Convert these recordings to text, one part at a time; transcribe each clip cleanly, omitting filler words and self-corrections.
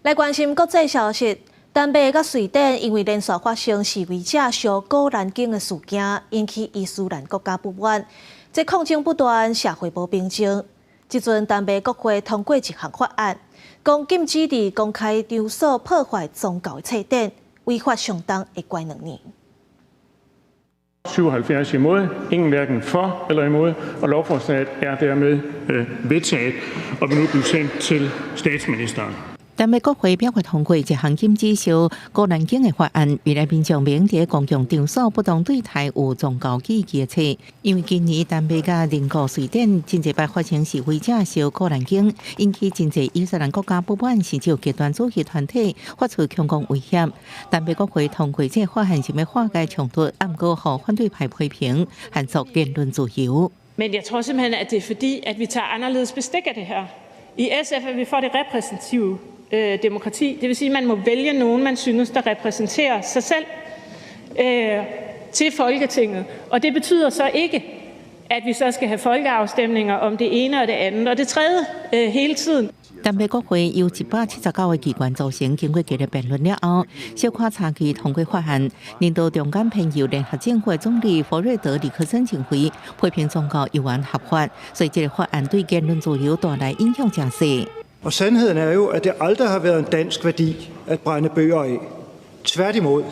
來關心國際消息，丹麥佮瑞典因為連續發生示威者燒古蘭經的事件，引起伊斯蘭國家不滿，這抗爭不斷，社會無平靜。這陣丹麥國會通過一項法案，講禁止佇公開場所破壞宗教的冊典，違法相當會關2年。 77 imod, ingen hverken for eller imod, og lovforslaget er dermed vedtaget og vil nu blive sendt til statsministeren. 丹麥國會表決通過一項禁止燒古蘭經的法案，為了民眾免佇公共場所不當對待有宗教意義的冊。因為今年丹麥佮鄰國瑞典真濟擺發生示威者燒古蘭經，引起真濟伊斯蘭國家不滿，甚至有極端主義團體發出恐嚇威脅。丹麥國會通過這個法案是欲化解衝突，毋過予反對派批評限縮言論自由。 Men jeg tror simpelthen, at det er fordi, at vi tager anderledes bestik af det her. I SF er vi for det repræsentative demokrati. Det vil sige, at man må vælge nogen, man synes, der repræsenterer sig selv til Folketinget. Og det betyder så ikke, at vi så skal have folkeafstemninger om det ene og det andet og det tredje hele tiden. 丹麥國會由179個議員組成，經過激烈辯論了後，小可差距通過法案。領導中間偏右聯合政府的總理弗瑞德里克森認為，批評宗教猶原合法，所以這個法案對言論自由帶來影響誠細。 Og sandheden er jo, at det aldrig har været en dansk værdi at brænde bøger af. Tværtimod.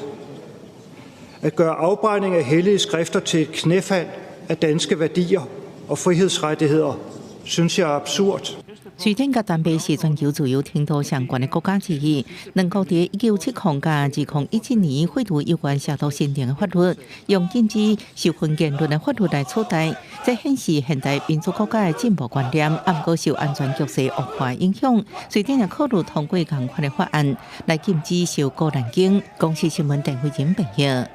At gøre afbrænding af hellige skrifter til et knæfald af danske værdier og frihedsrettigheder, synes jeg er absurd. 瑞典佮丹麥是全球自由程度上懸的國家之一，兩國佇1970佮2017年廢除有關褻瀆神靈的法律，用禁止受訓言論的法律來取代，這顯示現代民主國家的進步觀念。毋過受安全局勢惡化影響，瑞典也考慮通過仝款的法案來禁止燒古蘭經。公視新聞鄧慧仁報導。